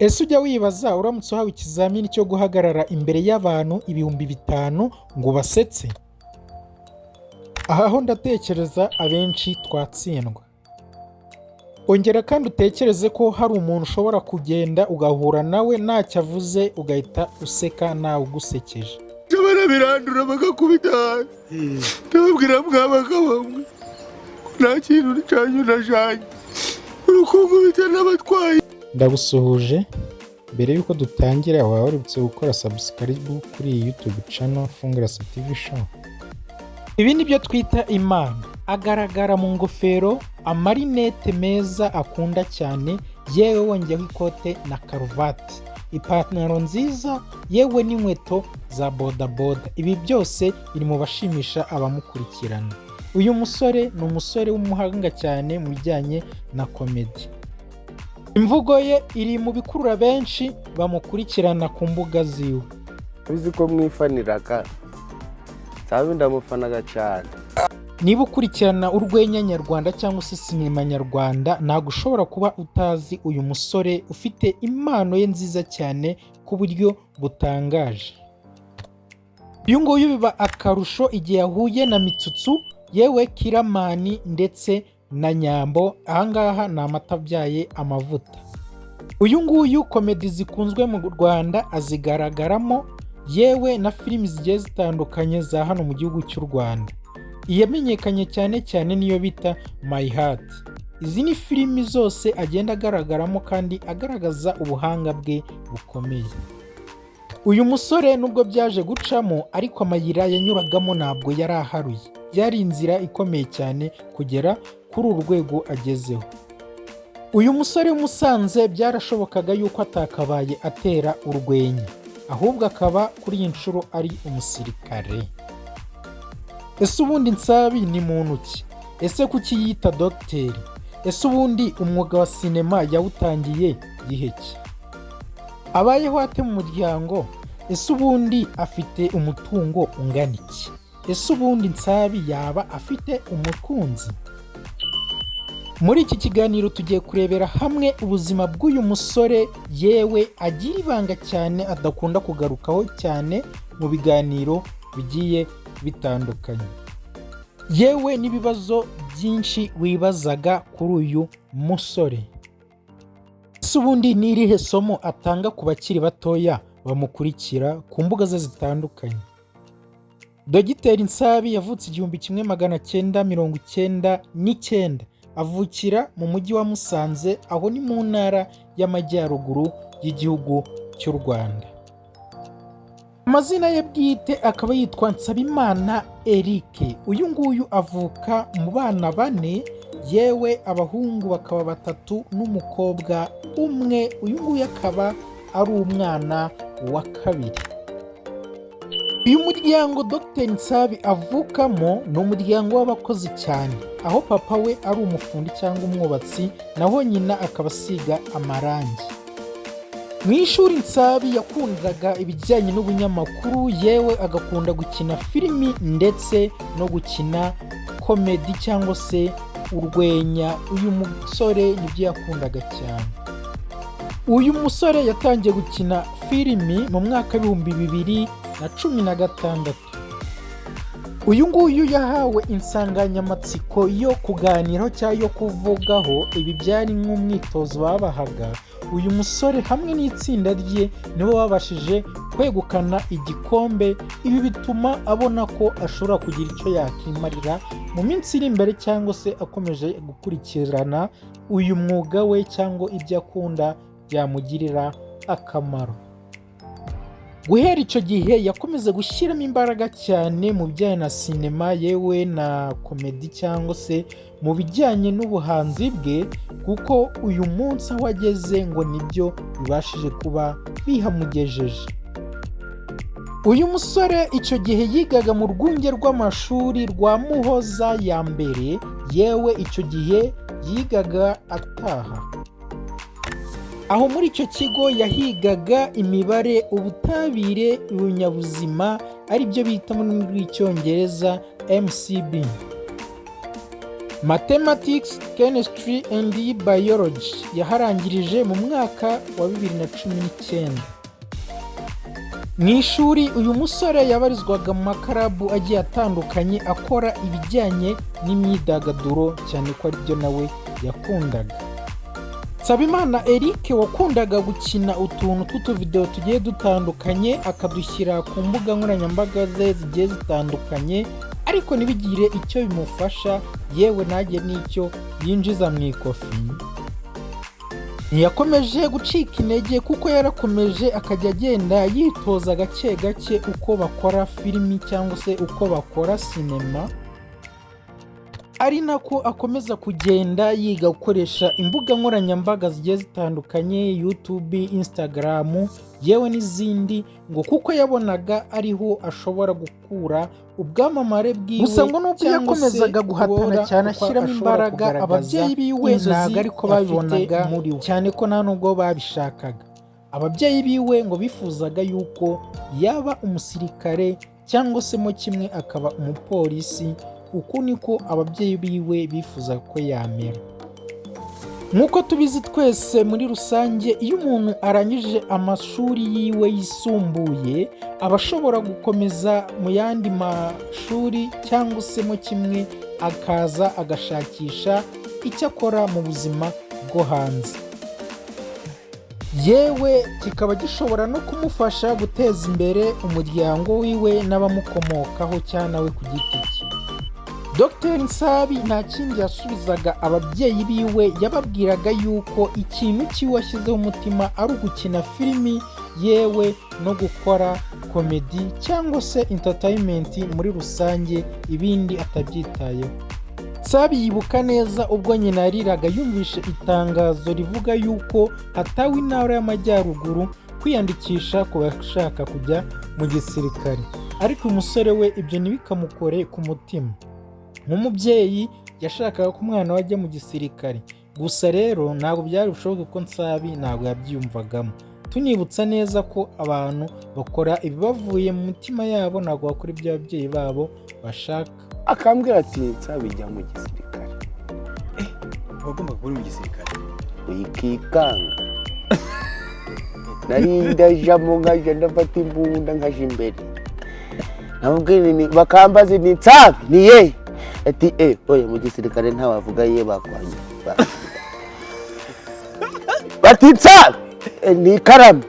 Ese ujya wibaza uramutse uhawe ikizamini cyo guhagarara imbere y'abantu 5000 ngo ubasetse? Aha ho ndatekereza abenshi twatsindwa. Ongera kandi utekereze ko hari umuntu ushobora kugenda ugahura nawe ntacyo avuze, ugahita useka nawe ugusekeje. Barabirandura bagakubita hasi. Ndababwira, mwabagabo mwe, ko nta kintu cyanyu najanye, urukunkubita n'abatwaye. Ndagusuhuje. Mbere y'uko dutangira, waba waributse gukora subscribe kuri iyi YouTube channel Fungurasa TV Show? Ibi ni byo twita impano. Agaragara mu ngofero, amarinete meza akunda cyane, yewe wongeyeho ikote na karuvati, ipantaro nziza, yewe n'inkweto za bodaboda. Ibi byose biri mu bashimisha abamukurikirana. Uyu musore ni umusore w'umuhanga cyane mu bijyanye na comedy. Imvugo ye iri mu bikurura benshi bamukurikirana ku mbuga ziwe. Uzi ko mwifaniraga Nsabi, ndamufanaga cyane. Niba ukurikirana urwenya nyarwanda cyangwa se sinema nyarwanda, ntabwo ushobora kuba utazi uyu musore ufite impano ye nziza cyane ku buryo butangaje. Uyu nguyu biba akarusho igihe yahuye na Mitsutsu, yewe Kiramani ndetse na Nyambo. Ahangaha ni amata abyaye amavuta. Uyu nguyu comedy zikunzwe mu Rwanda azigaragaramo, yewe na filimi zigiye zitandukanye za hano mu gihugu cy'u Rwanda. Iyamenyekanye cyane cyane niyo bita My Heart. Izi ni filimi zose agenda agaragaramo kandi agaragaza ubuhanga bwe bukomeye. Uyu musore nubwo byaje gucamo, ariko amayira yanyuragamo ntabwo yari aharuye. Byari inzira ikomeye cyane kugera kuri uru rwego agezeho. Uyu musore w'Umusanze byarashobokaga yuko atakabaye atera urwenya, ahubwo akaba kuri iyi nshuro ari umusirikare. Ese ubundi Nsabi ni muntu ki? Ese kuki yita dogiteri? Ese ubundi umwuga wa sinema yawutangiye gihe ki? Abayeho ate mu muryango? Ese ubundi afite umutungo ungana iki? Ese ubundi Nsabi yaba afite umukunzi? Muri iki kiganiro tugiye kurebera hamwe ubuzima bw'uyu musore, yewe agira ibanga cyane adakunda kugarukaho cyane mu biganiro bigiye bitandukanye, yewe n'ibibazo byinshi wibazaga kuri uyu musore. Ese ubundi ni irihe somo atanga ku bakiri batoya bamukurikira ku mbuga ze zitandukanye? Dogiteri Nsabi yavutse 1999, avukira mu mujyi wa Musanze, aho ni mu Ntara y'Amajyaruguru y'igihugu cy'u Rwanda. Amazina ye bwite akaba yitwa Nsabimana Eric. Uyu nguyu avuka mu bana bane, yewe abahungu bakaba batatu n'umukobwa umwe. Uyu nguyu akaba ari umwana wa kabiri. Uyu muryango Dr Nsabi avukamo ni umuryango w'abakozi cyane, aho papa we ari umufundi cyangwa umwubatsi, naho nyina akaba asiga amarangi. Mu ishuri Nsabi yakundaga ibijyanye n'ubunyamakuru, yewe agakunda gukina filimi ndetse no gukina comedy cyangwa se urwenya. Uyu musore nibyo yakundaga cyane. Uyu musore yatangiye gukina filimi mu mwaka w'2016. Uyu nguyu yahawe insanganyamatsiko yo kuganiraho cyangwa yo kuvugaho. Ibi byari nk'umwitozo babahaga. Uyu musore hamwe n'itsinda rye nibo babashije kwegukana igikombe. Ibi bituma abona ko ashobora kugira icyo yakimarira mu minsi iri imbere, cyangwa se akomeje gukurikirana uyu mwuga we cyangwa ibyo akunda byamugirira akamaro. Guhera icyo gihe yakomeza gushyiramo imbaraga cyane mu bijyanye na sinema, yewe na comedy, cyangwa se mu bijyanye n'ubuhanzi bwe, kuko uyu munsi aho ageze ngo nibyo bibashije kuba bihamugejeje. Uyu musore icyo gihe yigaga mu Rwunge rw'Amashuri rwa Muhoza ya Mbere, yewe icyo gihe yigaga ataha. Aho muri icyo kigo yahigaga imibare, ubutabire, ibinyabuzima, ari byo bita mu rurimi rw'Icyongereza MCB. Mathematics, Chemistry and Biology. Yaharangirije mu mwaka wa 2019. Mu ishuri, uyu musore yabarizwaga mu makarabu agiye atandukanye akora ibijyanye n'imyidagaduro, cyane ko aribyo nawe yakundaga. Nsabimana Eric wakundaga gukina utuntu tw'utuvidewo tugiye dutandukanye, akadushyira ku mbuga nkoranyambaga ze zigiye zitandukanye, ariko ntibigire icyo bimufasha, yewe ntagire n'icyo yinjiza mu ikofi, ntiyakomeje gucika intege, kuko yarakomeje akajya agenda yitoza gake gake uko bakora filimi cyangwa se uko bakora sinema, ari nako akomeza kugenda yiga gukoresha imbuga nkoranyambaga zigiye zitandukanye, YouTube, Instagram, yewe n'izindi, ngo kuko yabonaga ariho ashobora gukura ubwamamare bwiwe. Gusa ngo nubwo cyangwa se yakomezaga guhatana kubona cyane uko ashyiramo ashobora imbaraga, kugaragaza ababyeyi biwe inzozi ntabwo ariko afite babibonaga muri we, cyane ko nta nubwo babishakaga. Ababyeyi biwe ngo bifuzaga yuko yaba umusirikare cyangwa se mo kimwe akaba umupolisi. Uku niko ababyeyi biwe bifuzaga ko yamera. Nk'uko tubizi twese muri rusange, iyo umuntu arangije amashuri yiwe yisumbuye, aba ashobora gukomeza mu yandi mashuri cyangwa se mo kimwe akaza agashakisha icyo akora mu buzima bwo hanze, yewe kikaba gishobora no kumufasha guteza imbere umuryango wiwe n'abamukomokaho cyangwa nawe ku giti cye. Dr Nsabi nta kindi yasubizaga ababyeyi biwe, yababwiraga yuko ikintu cyiwe ashyizeho umutima ari ugukina filimi, yewe no gukora comedy cyangwa se entertainment muri rusange, ibindi atabyitayeho. Nsabi yibuka neza ubwo nyina yariraga yumvishe itangazo rivuga yuko hatawe Intara y'Amajyaruguru kwiyandikisha ku bashaka kujya mu gisirikare, ariko umusore we ibyo ntibikamukore ku mutima. Nk'umubyeyi yashakaga ko umwana we ajya mu gisirikare, gusa rero ntabwo byari bushoboke ko Nsabi ntabwo yabyiyumvagamo. Tunibutsa neza ko abantu bakora ibibavuye mu mitima yabo, ntabwo bakora ibyo ababyeyi babo bashaka. Akambwira ati: "Nsabi, jya mu gisirikare." Wagombaga kuba uri mu gisirikare. Wikikanga, nari ndajamo, nkajya ndafata imbunda nkaja imbere, namubwira ni bakambaza ni Nsabi ni ye, ati: "Eh, oya, mu gisirikare ntawavuga ye, bakwanya." Bati: "Nsabi." Ni ikaramu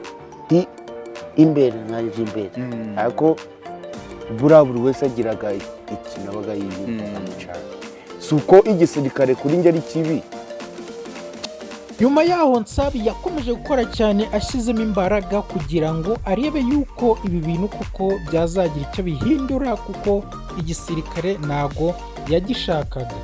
ti imbere, nkaje imbere. Ariko buriya buri wese agiraga ikintu abaga yiyumvamo cyane, si uko igisirikare kuri njye ari kibi. Nyuma yaho Nsabi yakomeje gukora cyane ashyizemo imbaraga kugira ngo arebe yuko ibi bintu kuko byazagira icyo bihindura, kuko igisirikare ntago yagishakaga.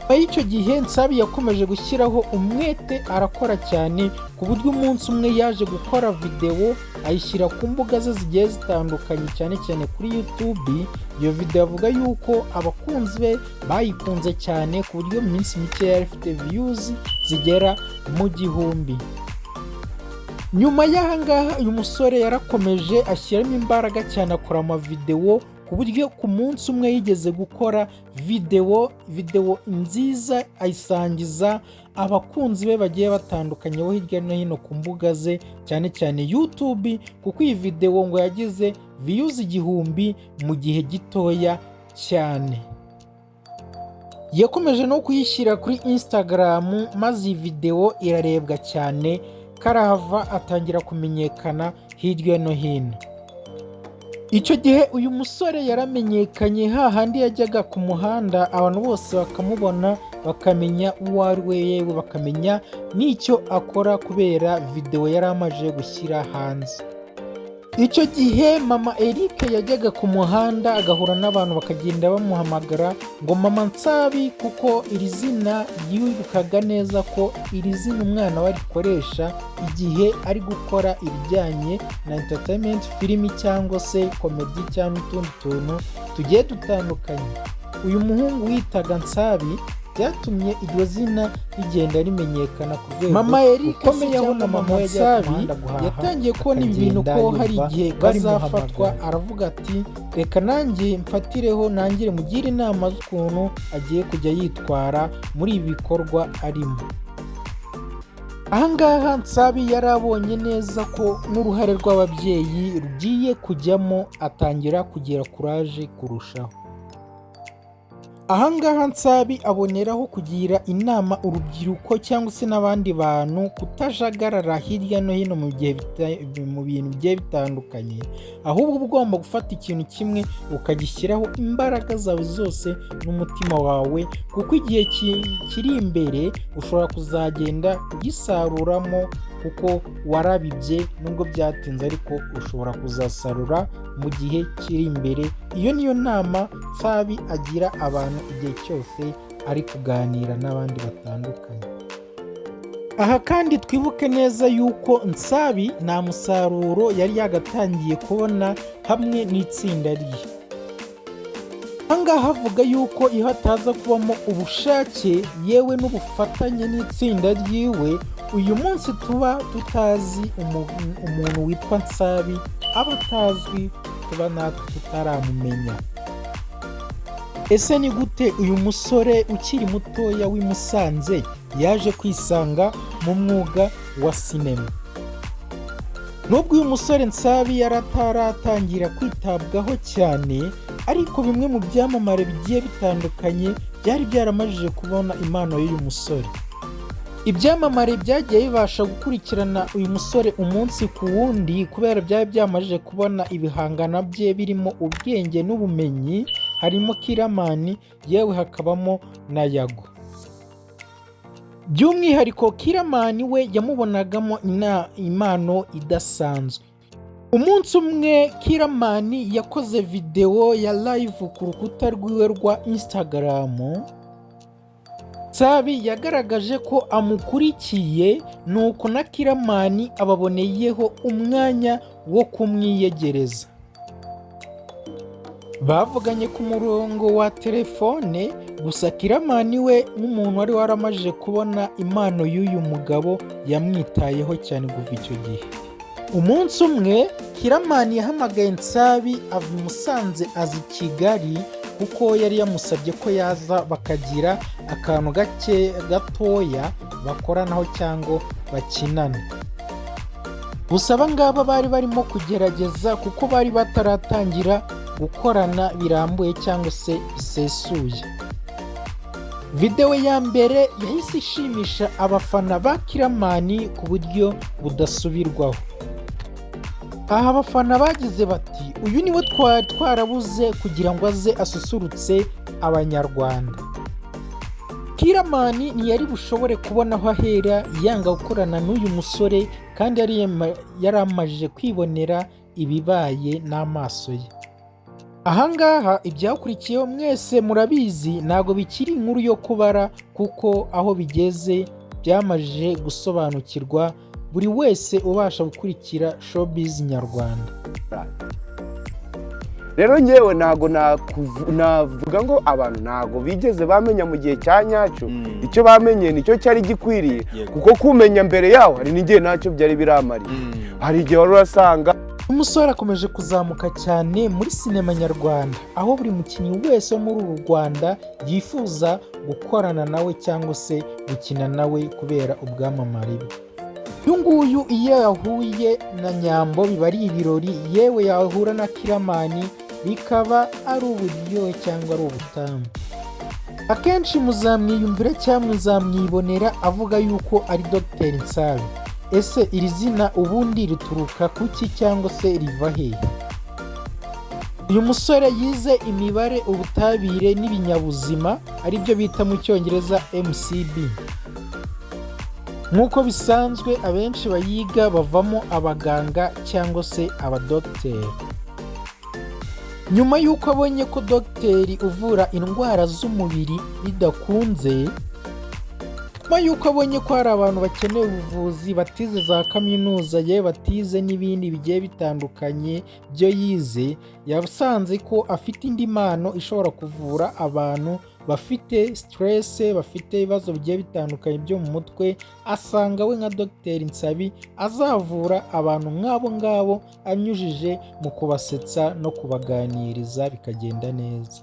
Nyuma y'icyo gihe Nsabi yakomeje gushyiraho umwete, arakora cyane, ku buryo umunsi umwe yaje gukora videwo ayishyira ku mbuga ze zigiye zitandukanye, cyane cyane kuri YouTube. Iyo videwo avuga yuko abakunzi be bayikunze cyane, ku buryo mu minsi mike yari ifite views zigera mu 1000. Nyuma y'aha ngaha uyu musore yarakomeje ashyiramo imbaraga cyane, akora amavidewo, ku buryo ku munsi umwe yigeze gukora videwo nziza, ayisangiza abakunzi be bagiye batandukanye bo hirya no hino ku mbuga ze, cyane cyane YouTube, kuko iyi videwo ngo yagize views 1000 mu gihe gitoya cyane. Yakomeje no kuyishyira kuri Instagram, maze iyi videwo irarebwa cyane karahava, atangira kumenyekana hirya no hino. Icyo gihe uyu musore yaramenyekanye, hahandi yajyaga ku muhanda abantu bose bakamubona, bakamenya uwo ari we, yewe bakamenya n'icyo akora kubera videwo yari amaze gushyira hanze. Icyo gihe mama Eric yajyaga ku muhanda agahura n'abantu, bakagenda bamuhamagara ngo "Mama Nsabi", kuko iri zina yibukaga neza ko iri zina umwana we arikoresha igihe ari gukora ibijyanye na entertainment, filimi cyangwa se comedy cyangwa utundi tuntu tugiye dutandukanye. Uyu muhungu witaga Nsabi Byatumye iryo zina rigenda rimenyekana ku rwego Mama Eric se rukomeye, aho cyangwa na mama Mama Nsabi Nsabi yatangiye kubona ibi bintu akagenda ko hari yumva igihe bamuhamagara. kazafatwa, aravuga ati: "Reka nanjye mfatireho, nangire mugire inama z'ukuntu agiye kujya yitwara muri ibi bikorwa arimo." Ahangaha Nsabi yari abonye neza ko n'uruhare rw'ababyeyi rugiye kujyamo, atangira kugira courage kurushaho. Ahangaha Nsabi aboneraho kugira inama urubyiruko cyangwa se n'abandi bantu kutajagarara hirya no hino mu bintu bigiye bitandukanye, ahubwo uba ugomba gufata ikintu kimwe ukagishyiraho imbaraga zawe zose n'umutima wawe, kuko igihe kiri imbere ushobora kuzagenda ugisaruramo, kuko warabibye nubwo byatinze, ariko ushobora kuzasarura mu gihe kiri imbere. Iyo niyo nama Nsabi agira abantu igihe cyose ari kuganira n'abandi batandukanye. Aha kandi twibuke neza yuko Nsabi nta musaruro yari yagatangiye kubona hamwe n'itsinda rye. Ahangaha avuga yuko iyo hataza kubamo ubushake yewe n'ubufatanye n'itsinda ryiwe, uyu munsi tuba tutazi umuntu witwa Nsabi, aba atazwi, tuba natwe tutaramumenya. Ese ni gute uyu musore ukiri mutoya w'i Musanze yaje kwisanga mu mwuga wa sinema? Nubwo uyu musore Nsabi yari ataratangira kwitabwaho cyane, ariko bimwe mu byamamare bigiye bitandukanye byari byaramajije kubona impano y'uyu musore. Ibyamamare byagiye bibasha gukurikirana uyu musore umunsi ku wundi kubera byari byamajije kubona ibihangano bye birimo ubwenge n'ubumenyi, harimo Killaman, yewe hakabamo na Yago. By'umwihariko Killaman we yamubonagamo impano idasanzwe. Umunsi umwe Killaman yakoze videwo ya live ku rukuta rwiwe rwa Instagram. Nsabi yagaragaje ko amukurikiye, nuko na Killaman ababoneyeho umwanya wo kumwiyegereza. Bavuganye ku murongo wa telefone gusa. Killaman we, nk'umuntu wari waramajije kubona impano y'uyu mugabo, yamwitayeho cyane kuva icyo gihe. Umunsi umwe Killaman yahamagaye Nsabi ava i Musanze aza i Kigali, kuko yari yamusabye ko yaza bakagira akantu gake gatoya bakoranaho cyangwa bakinana. Gusa aba ngaba bari barimo kugerageza, kuko bari bataratangira gukorana birambuye cyangwa se bisesuye. Videwo ya mbere yahise ishimisha abafana ba Killaman ku buryo budasubirwaho. Aha abafana bagize bati: "Uyu niwe twari twarabuze kugira ngo aze asusurutse Abanyarwanda." Killaman ntiyari bushobore kubona aho ahera yanga gukorana n'uyu musore, kandi yari amajije kwibonera ibibaye n'amaso ye. Ahangaha ibyakurikiyeho mwese murabizi, ntabwo bikiri inkuru yo kubara, kuko aho bigeze byamajije gusobanukirwa buri wese ubasha gukurikira showbiz nyarwanda. Rero ngewe ntago navuga ngo abantu ntago bigeze bamenya mu gihe cya nyacyo. Icyo bamenye nicyo cyari gikwiriye, kuko kumenya mbere yaho hari n'igihe ntacyo byari biramariye. Hari igihe wari urasanga Umusore akomeje kuzamuka cyane muri sinema nyarwanda, aho buri mukinnyi wese wo muri uru Rwanda yifuza gukorana nawe cyangwa se gukina nawe kubera ubwamamare bwe. Uyu nguyu iyo yahuye na Nyambo biba ari ibirori, yewe yahura na Killaman bikaba ari uburyohe cyangwa ari ubutamu. Akenshi muzamwiyumvira cyangwa muzamwibonera avuga yuko ari Dogiteri Nsabi. Ese iri zina ubundi rituruka kuki cyangwa se riva hehe? Uyu musore yize imibare, ubutabire n'ibinyabuzima, aribyo bita mu Cyongereza MCB. Nk'uko bisanzwe, abenshi bayiga bavamo abaganga cyangwa se abadogiteri. Nyuma y'uko abonye ko dogiteri uvura indwara z'umubiri bidakunze, nyuma y'uko abonye ko hari abantu bakeneye ubuvuzi batize za kaminuza, yewe batize n'ibindi bigiye bitandukanye byo yize, yasanze ko afite indi mpano ishobora kuvura abantu. Bafite stress, bafite ibibazo bigiye bitandukanye byo mu mutwe. Asanga we nka Dr Nsabi azavura abantu nk'abo ngabo anyujije mu kubasetsa no kubaganiriza, bikagenda neza.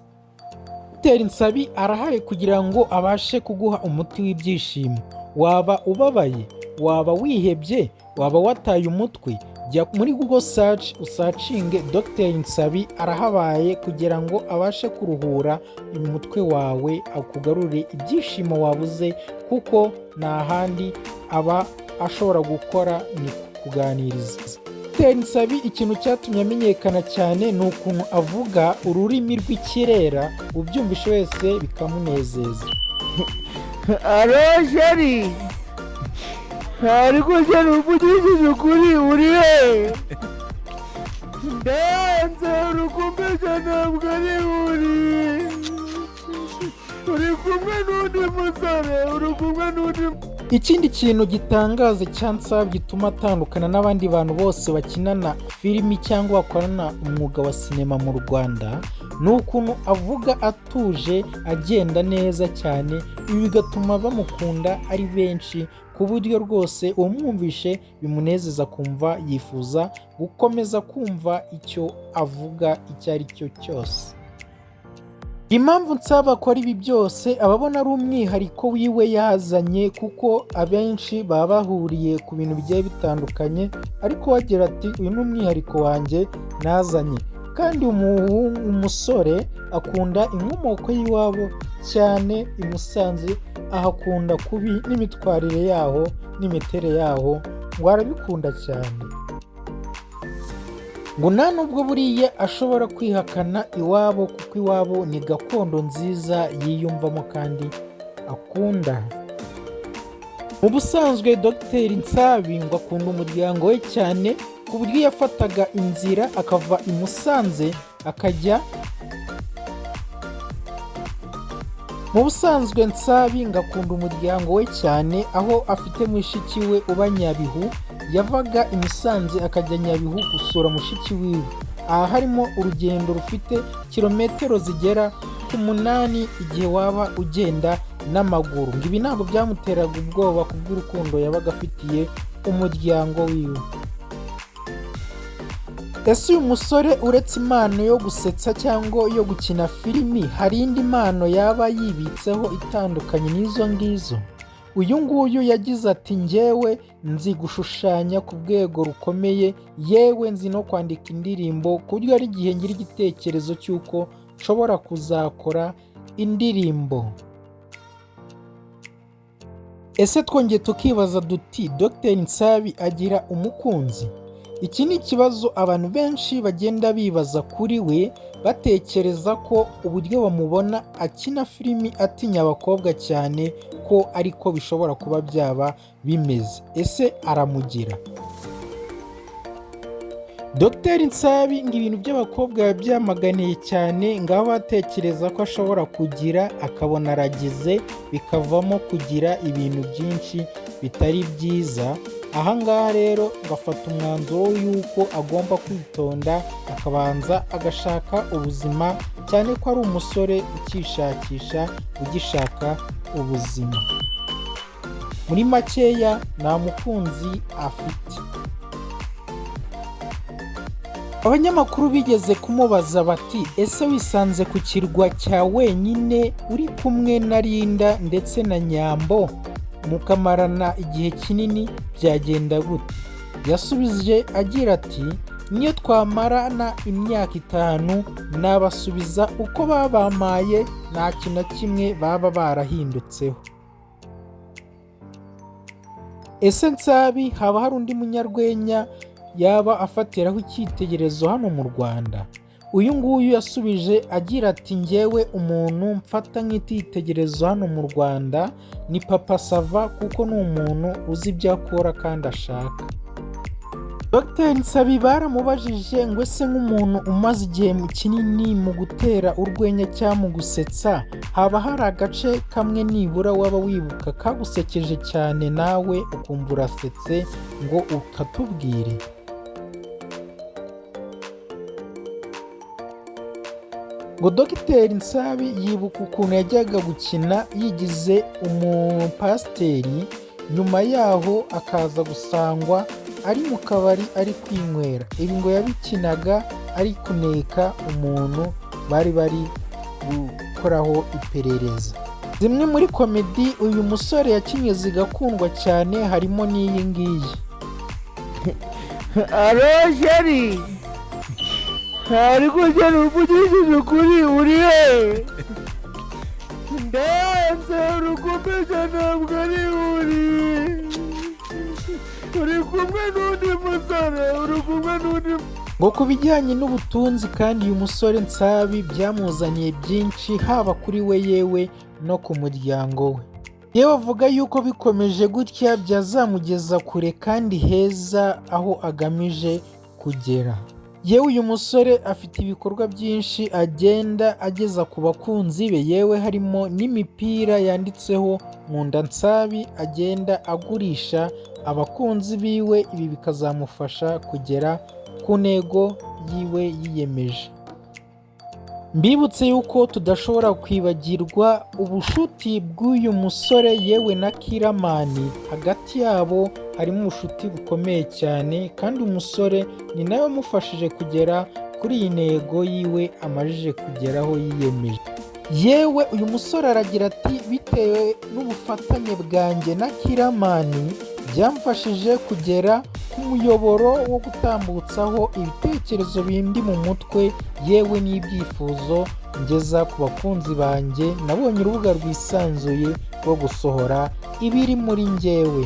Dr Nsabi arahari kugira ngo abashe kuguha umuti w'ibyishimo. Waba ubabaye, waba wihebye, waba wataye umutwe, jya muri Google search usearchinge Dr Nsabi, arahabaye kugira ngo abashe kuruhura umutwe wawe, akugarurire ibyishimo wabuze, kuko nta handi aba ashobora gukora, ni kukuganiriza. Dr Nsabi, ikintu cyatumye amenyekana cyane ni ukuntu avuga ururimi rw'ikirera, ubyumvishe wese bikamunezeza. Allô chérie, ariko chérie, uvugishije ukuri, uri he? Ndanze urukumbesha, ntabwo ari uri kumwe n'undi musore, uri kumwe n'undi. Ikindi kintu gitangaza cya Nsabi gituma atandukana n'abandi bantu bose bakinana filimi cyangwa bakorana umwuga wa sinema mu Rwanda, ni ukuntu avuga atuje, agenda neza cyane. Ibi bigatuma bamukunda ari benshi, ku buryo rwose umwumvishe bimunezeza, kumva yifuza gukomeza kumva icyo avuga icyo ari cyo cyose. Impamvu nsaba akora ibi byose, ababona ari umwihariko wiwe yazanye, kuko abenshi baba bahuriye ku bintu bigiye bitandukanye, ariko we agira ati: "Uyu ni umwihariko wanjye nazanye." Kandi umusore akunda inkomoko y'iwabo cyane i Musanze, ahakunda kubi, n'imitwarire yaho n'imiterere yaho ngo arabikunda cyane. Ngo nta nubwo buriya ashobora kwihakana iwabo, kuko iwabo ni gakondo nziza yiyumvamo kandi akunda. Mu busanzwe Dr Nsabi ngo akunda umuryango we cyane, ku buryo yafataga inzira akava i Musanze akajya. Mu busanzwe Nsabi ngo akunda umuryango we cyane, aho afite mushiki we uba Nyabihu. Yavaga i Musanze akajya Nyabihu gusura mushiki wiwe. Aha harimo urugendo rufite kilometero zigera ku 8 igihe waba ugenda n'amaguru. Ngo ibi ntabwo byamuteraga ubwoba kubw'urukundo yabaga afitiye umuryango wiwe. Ese uyu musore, uretse impano yo gusetsa cyangwa yo gukina filimi, hari indi mpano yaba yibitseho itandukanye n'izo ngizo? Uyu nguyu yagize ati: "Njyewe nzi gushushanya ku rwego rukomeye, yewe nzi no kwandika indirimbo, ku buryo hari igihe ngira igitekerezo cy'uko nshobora kuzakora indirimbo." Ese twongeye tukibaza duti: Dr Nsabi agira umukunzi? Iki ni ikibazo abantu benshi bagenda bibaza kuri we, batekereza ko uburyo bamubona akina filimi atinya abakobwa cyane, ko ariko bishobora kuba byaba bimeze. Ese aramugira? Dr Nsabi ngo ibintu by'abakobwa yabyamaganiye cyane, ngaho atekereza ko ashobora kugira akabona aragize, bikavamo kugira ibintu byinshi bitari byiza. Ahangaha rero ngafata umwanzuro y'uko agomba kwitonda, akabanza agashaka ubuzima, cyane ko ari umusore ukishakisha, ugishaka ubuzima. Muri makeya, nta mukunzi afite. Abanyamakuru bigeze kumubaza bati: "Ese wisanze ku kirwa cya wenyine uri kumwe na Linda ndetse na Nyambo, mukamarana igihe kinini, byagenda gute?" Yasubije agira ati: "Niyo twamarana imyaka 5, nabasubiza uko babamaye, nta kintu na kimwe baba barahindutseho." Ese Nsabi haba hari undi munyarwenya yaba afatiraho icyitegererezo hano mu Rwanda? Uyu nguyu yasubije agira ati: "Njyewe umuntu mfata nk'icyitegererezo hano mu Rwanda ni Papa Sava, kuko ni umuntu uzi ibyo akora kandi ashaka." Dr Nsabi baramubajije ngo: "Ese nk'umuntu umaze igihe kinini mu gutera urwenya cyangwa mu gusetsa, haba hari agace kamwe nibura waba wibuka kagusekeje cyane, nawe ukumva urasetse, ngo ukatubwire?" Ngo Dogiteri Nsabi yibuka ukuntu yajyaga gukina yigize umupasiteri, nyuma yaho akaza gusangwa ari mu kabari ari kwinywera. Ibi ngo yabikinaga ari kuneka umuntu bari bari gukoraho iperereza. Zimwe muri comedy uyu musore yakinnye zigakundwa cyane harimo n'iyi ngiyi. Allô, chéri. Ariko chéri, uvugishije ukuri, uri he? Ndanze urukumbesha, ntabwo ari uri kumwe n'undi musore, uri kumwe n'undi. Ngo ku bijyanye n'ubutunzi kandi, uyu musore Nsabi byamuzaniye byinshi, haba kuri we yewe no ku muryango we. Yewe avuga yuko bikomeje gutya byazamugeza kure kandi heza aho agamije kugera. Yewe uyu musore afite ibikorwa byinshi agenda ageza ku bakunzi be, yewe harimo n'imipira yanditseho "Nkunda Nsabi" agenda agurisha abakunzi biwe. Ibi bikazamufasha kugera ku ntego yiwe yiyemeje. Mbibutse yuko tudashobora kwibagirwa ubushuti bw'uyu musore yewe na Killaman. Hagati yabo harimo ubushuti bukomeye cyane, kandi umusore ni nawe wamufashije kugera kuri iyi ntego yiwe amajije kugeraho yiyemeje. Yewe uyu musore aragira ati: "Bitewe n'ubufatanye bwanjye na Killaman, byamfashije kugera ku muyoboro wo gutambutsaho ibitekerezo bindi mu mutwe, yewe n'ibyifuzo ngeza ku bakunzi banjye. Nabonye urubuga rwisanzuye rwo gusohora ibiri muri njyewe."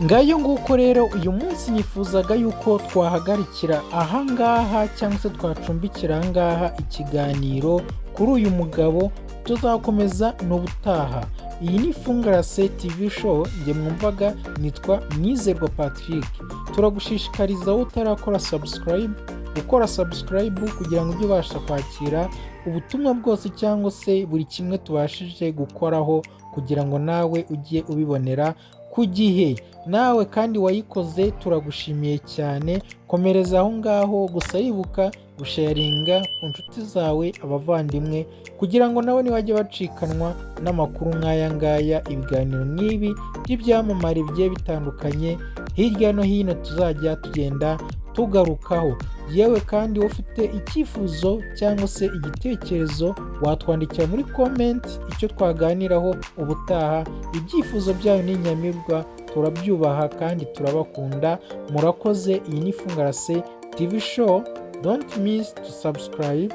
Ngayo nguko rero, uyu munsi nifuzaga yuko twahagarikira ahangaha cyangwa se twacumbikira ahangaha ikiganiro kuri uyu mugabo, tuzakomeza n'ubutaha. Iyi ni Fungarase TV Show, njye mwumvaga nitwa Mwizerwa Patrick. Turagushishikariza wowe utarakora subscribe gukora subscribe kugira ngo ujye ubasha kwakira ubutumwa bwose cyangwa se buri kimwe tubashije gukoraho, kugira ngo nawe ujye ubibonera ku gihe. Nawe kandi wayikoze, turagushimiye cyane, komereza aho ngaho. Gusa yibuka gusharinga ku nshuti zawe, abavandimwe, kugira ngo nabo ntibajye bacikanwa n'amakuru nk'aya ngaya, ibiganiro nk'ibi by'ibyamamare bigiye bitandukanye hirya no hino tuzajya tugenda tugarukaho. Yewe kandi ufite icyifuzo cyangwa se igitekerezo, watwandikira muri comment icyo twaganiraho ubutaha. Ibyifuzo byayo ni inyamibwa, turabyubaha kandi turabakunda. Murakoze. Iyi ni Fungarase TV Show. Don't miss to subscribe.